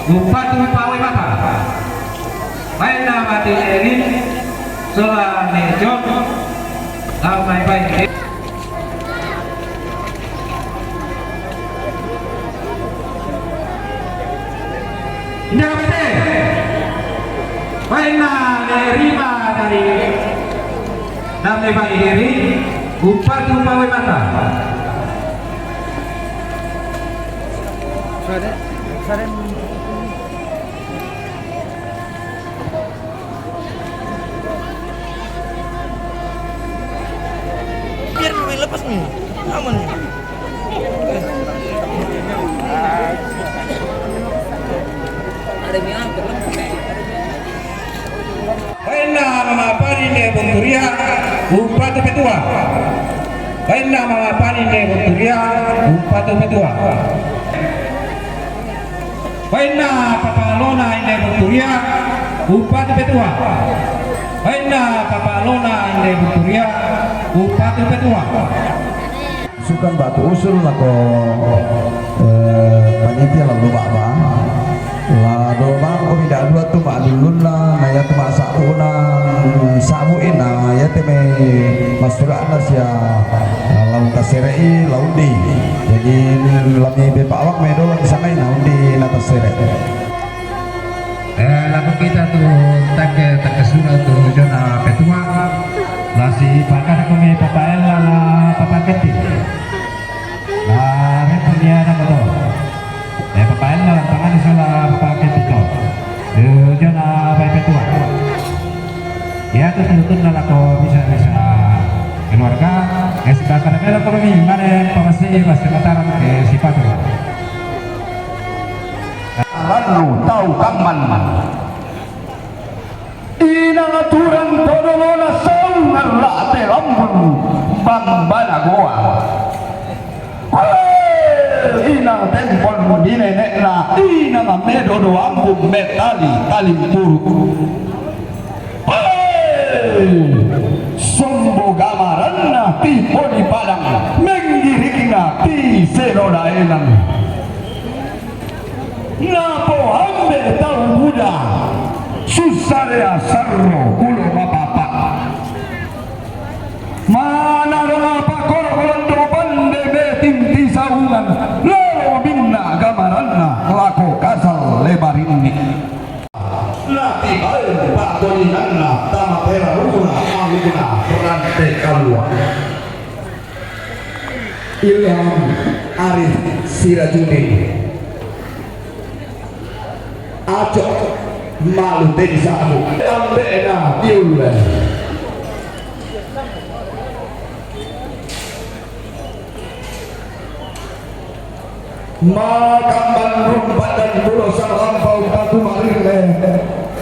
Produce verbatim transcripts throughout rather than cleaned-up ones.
Umpatu pawai mata. Baina mati Eli, sola ne John, lamai bai. Indah bete. Baina ne Rima dari Name Bai Heri, umpatu pawai mata. Biar gue lepas nih. Aman nih. Ada yang bilang, Baina mama pani ne Bunturia, umpatu petua. Baina mama pani ne Bunturia, umpatu petua. Baina papa lona inde Bunturia, umpatu petua. Baina papa lona inde Bunturia, umpatu petua. Sukan batu usul lako, eh, panitia lalu baba. La do bang ko bida dua tu mak dulun la, na ya tu mak sabuna, sabu ina, ya teme masura ana sia, eh, lau tasere i, lau di. Jadi lami bepa awak me dolang sangai na undi na tasere. Eh, lako kita tu take, take sura tu zona petua. Lasi pakana kami papa ella la papa keti. La repo dia na koto. Eh, papa ella la tangan sala papa keti to. Eh, zona bai petua. Ya tu tutun na lako bisa-bisa keluarga. Eh, si kakak na melo kami mane pamasi pasti Mataram ke sipatu. Lanu tau kamman. Inang aturan podolona saungan la te lambun bambana goa. Hei, inang tempon di nenekna, inang medo do ambun metali talimpuru. Hei, sombo gamaranna ti podi padang, menggirikna ti selo daenan. Napo ambe tau buda, susarea sarro kulo mapapa. Mana rong apa koro kolando pande betin ti saungan, lalo binna gamaranna lako kasal lebarinni. Natibaen patoninanna tama pera rukuna ahukuna rante kalua. Ilham Arif Sirajuddin. Acok malu teni sabu. Ambena diulle. Makamban rumpat dan pulo salampau batu marirle.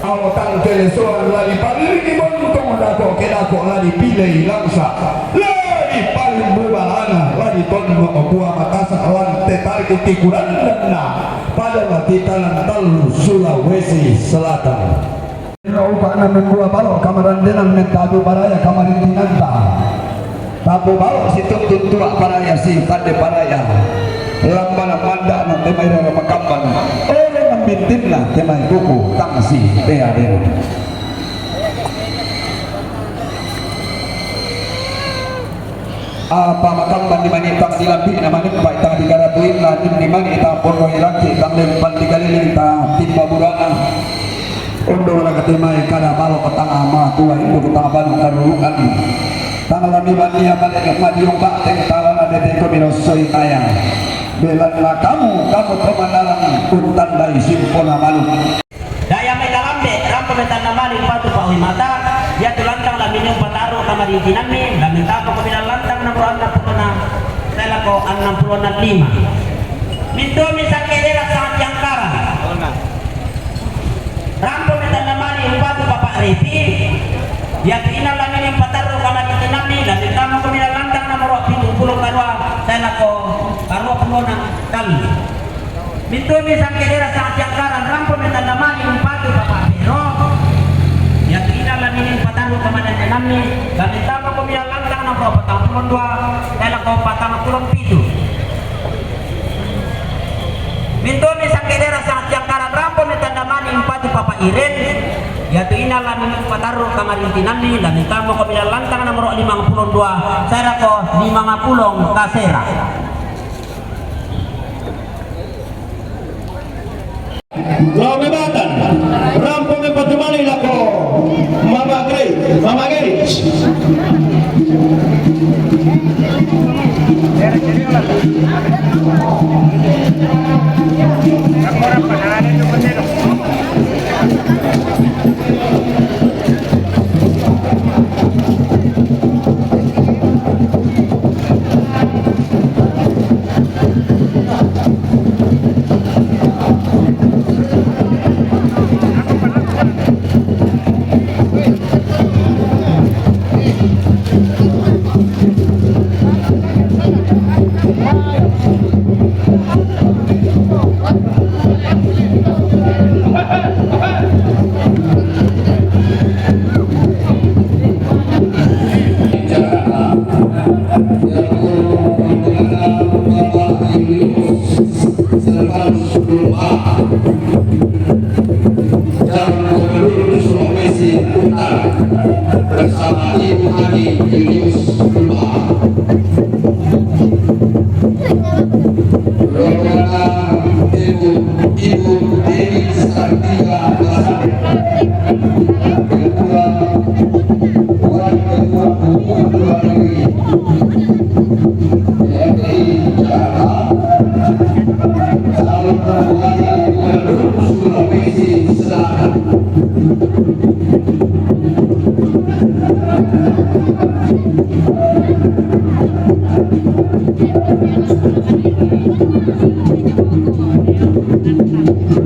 Au tangkele soan lali paliriki bontong dako kedako lali pilei langsa. Lali paling bubalana lali tonno okua matasak lante tarik tikurandanna. Pada lati talan talu Sulawesi Selatan. Ina upa'na mendua balo' kamarandenan mentadu baraya kamarintinanta. Tambo balo' situntun tua' baraya si pande baraya. Lambana manda'na te mai rara makamban. Olo mambintinna te mai kuku tangsi te adena. Apa makamban di manitang di lambi'na manimpa' itang di garatuinna, ninni mani itang ponno ilaki' tang lempan di galilintang timma bura'na. Ondo raka te mai kada balo' tang ama tua indu tang balu karurungan. Tang lami bania bale madiung ba'teng talana deteko mirossoi tayang. Belanna kamu, kamu to mannalang untandai simpona balu. Daya mai kalambe, rampo mai tanna mali umpatu pa'oi mata, iatu lantang la mini umpatarru' kamarintinammi, la mentama ko bilang lantang nomoro annang pulona, sae lako annang pulona lima. Mintu mi sangke dera sangat jangkara. Rampo mai tanna mali umpatu Papa Repi, iatu inang la mini umpatarru' kamarintinammi, la mentama ko bilang lantang nomoro pitu pulo karua, sae lako karua pulona tallu. Mintu mi sangke dera sangat jangkara rampo mai tanna mali umpatu Papa Piro. Iatu inang la mini umpatarru' kamarintinammi, la mentama ko bilang lantang nomoro patang pulo dua, sae lako patang pulo pitu. Mintu mi sangke dera sangat jangkara rampo Iren, yatu ina lami patarru kamarintinanmi, lami tama ko bilang lantang nomor limang puluh dua, sera ko limang puluh kasera. Lao mebatan, rampo me patumali lako Mama Gre-, Mama Gerich. Bersama Ibu Ani Julius Purba. Rombongan Ibu, Ibu Dewi Sartika Basari, Ketua, Wakil Ketua Umum Luar Negeri M T I Jakarta, calon perwakilan Gubernur Sulawesi Selatan.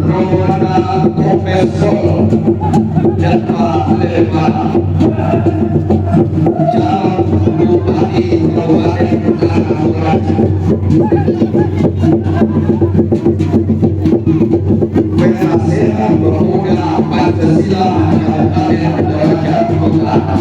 Rombongan Kombes Pol Jatwa Lelembana, calon Bupati Kabupaten Tanah Toraja. Penasehat Pemuda Pancasila Kabupaten Toraja Utara.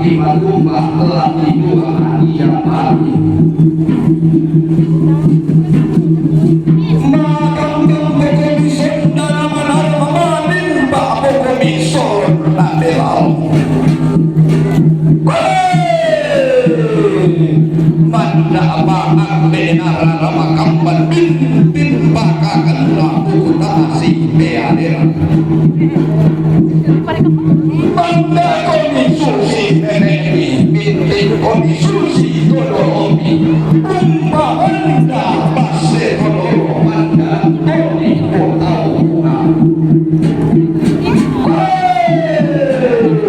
Matumba lagi dua ia mati. Makam kang kokomi sonda manara mamanin ba kokomi sonda belal. Weh! Manda mangan benara rama kamban bintin bakakan laku tanasi beadera. Banda koni susi nenekmi, bintin koni susi todolomi. Umba banda pase todolo banda koni kotau bunga.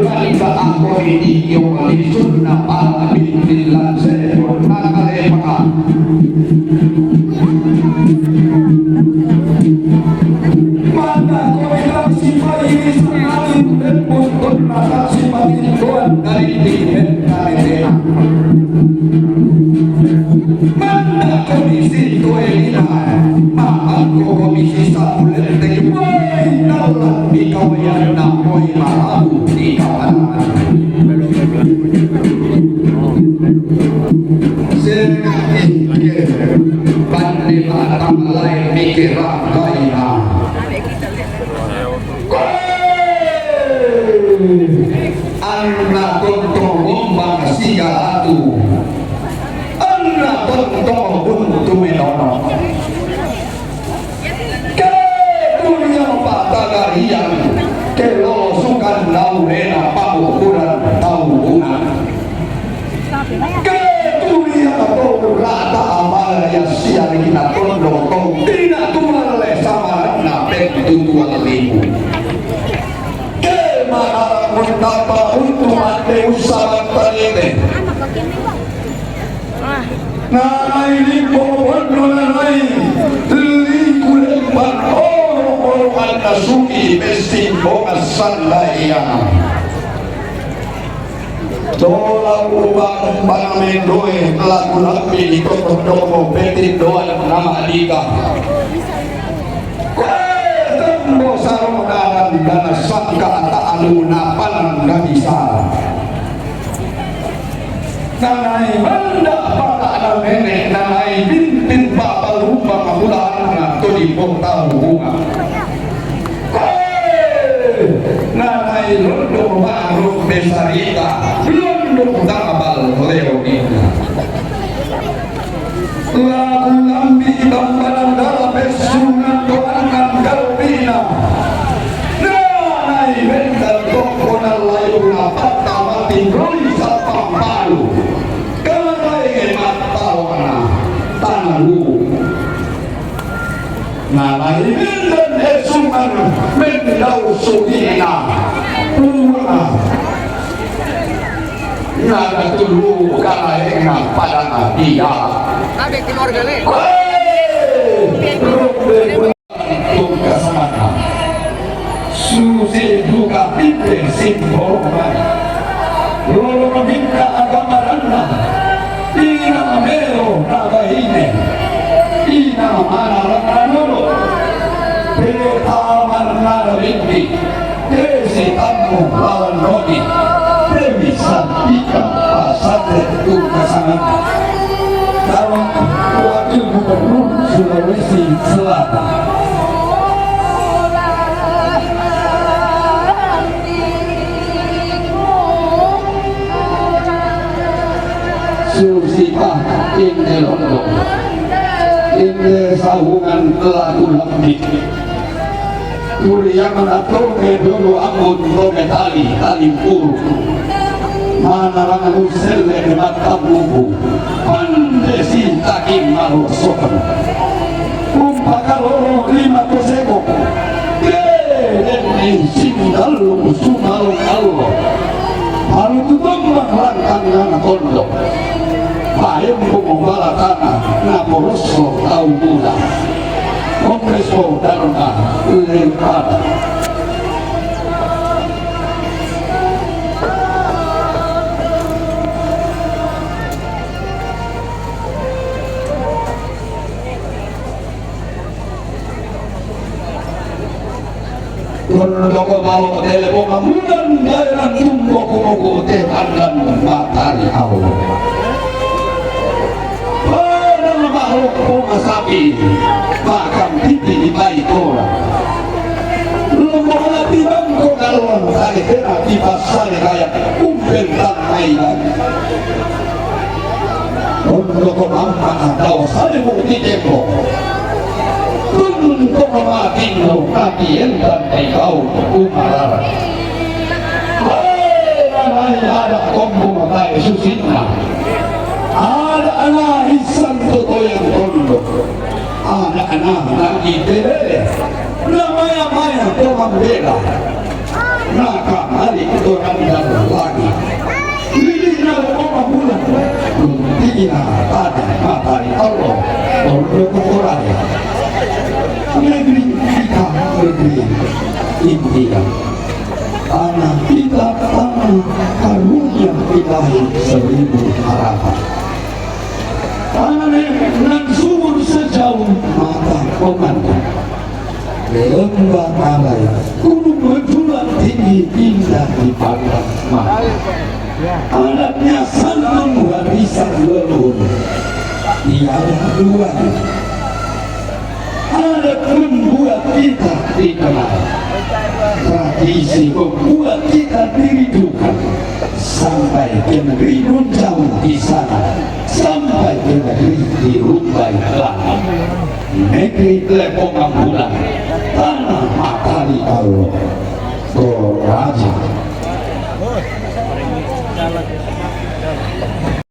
Banda ako ini iyo lisun na pala bintin lanse pun nakalepa. Mata ko ikaw si Pai, sa langit, lembut, kung nasa si Matintuan, dari Tiben, dari Tena. Mata ko ni si Tuelina, maman ko ko ni si Samuel, dari Pai, dalam di kawayan na ko'y malabu, di kawanan. Sing mikir, pandi mata malay mikir ang kaina. Anna tontong gombang sigala tu. Anna tontong buntu menono. Ke dunia patagarian, ke lolosukan daurena pangukuran tau bunga. Ke dunia tau rata amala ya siari kita tondong tong, tidak tuan le sama na pentu tuan limu. Ke maharang mun tapa untuk mate usaha tadi teh. Nanai limbo bondo nanai, liku lemban oro-oro anna suki besting bonga sanda iya. Tola urubang bana mendoe laku lambi di toko toko petin doan nama adika. Kue tembo sarong dalan dana sangka ata alu napanan gak bisa. Nanai manda pala na nenek, nanai bintin papa lupa mabulaan na to di kota bunga. Nanai londo maruk besarita, londo tabal leonina. Lagu lambi tambanan dala pesungan doangan galpina. Nanai bentar toko na layu na pata mati roi sapang palu. Kalae matawana tanalu. Nalai mindan esungan mendau sugina. Pura. Nada tulu kalae na padana dia. Abe keluarga le. Weh, rumbe Tungka samana. Susi duka pipe simporong mai. Lolo maminta agama ranna. Ina mamelo na bahine. Ina mamana ranna lolo. Pele taman nara binti. Desi Tammu lawan Roti, Dewi Santika, Pasate Tungka Sangat, Tawang Wakil Gubernur Sulawesi Selatan. Susi pa inde londo, inde sahungan laku lambik. Kuriang na toke dulu ambun toke tali, tali puru. Mana rangan usele ke mata bubu. Pande si taki malu sopan. Umpa kaloro lima koseko. Ke deni sindal sumalong alo. Halu tutumbang lantang nana kondo. Paempo mobala tana na poroso tau muda. Kongres Dharma Lengkap. Loko balo tele Pongambulan, daerah tumbo kumogo te pandan matari au. Padang balo Pongasapi, makam titi di Baitola. Lombok lati bangko kalon sale hera di pasale kaya umpel tanai. Pondok mama atau salimu di tempo. Tuntung mati lo kaki entan di kau umarara. Hei, ada kombo tai susitna. Ada anak isan totoyan pondok. Ada anak-anak ite. Namaya-maya ko mambela. Naka mali ko randang lagi. Lili na ko mabulan. Tina pada matari Allah. Pondok Kokoraja. Negeri kita, negeri impian. Tanah kita, tanah karunia ilahi seribu harapan. Tanah nan subur sejauh mata memandang. Lembah Malaya, gunung menjulang tinggi indah dipandang mata. Adatnya santun warisan leluhur. Tiada duanya. Adat membuat kita dikenal. Tradisi membuat kita dirindukan. Sampai ke negeri nun jauh di sana. Sampai ke negeri di rumbai langit. Negeri Lepong Ambulan. Tanah matali Allah. Toraja.